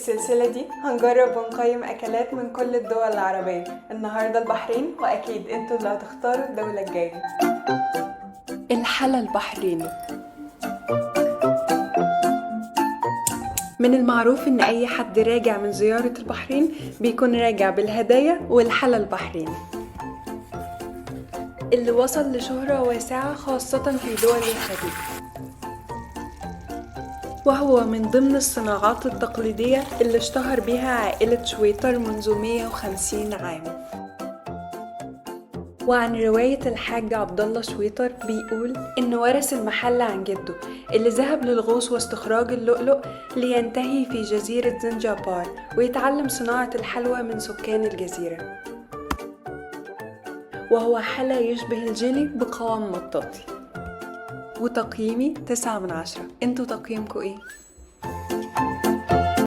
السلسلة دي هنجرب ونقيم أكلات من كل الدول العربية. النهاردة البحرين، وأكيد انتوا اللي هتختاروا الدولة الجاية. الحلا البحريني. من المعروف إن أي حد راجع من زيارة البحرين بيكون راجع بالهدايا والحلا البحريني، اللي وصل لشهرة واسعة خاصة في دول الخليج، وهو من ضمن الصناعات التقليدية اللي اشتهر بها عائلة شويطر منذ 150 عام. وعن رواية الحاج عبد الله شويطر بيقول إنه ورث المحل عن جده اللي ذهب للغوص واستخراج اللؤلؤ لينتهي في جزيرة زنجبار ويتعلم صناعة الحلوى من سكان الجزيرة، وهو حلا يشبه الجيلي بقوام مطاطي. وتقييمي 9 من 10. انتوا تقييمكوا ايه؟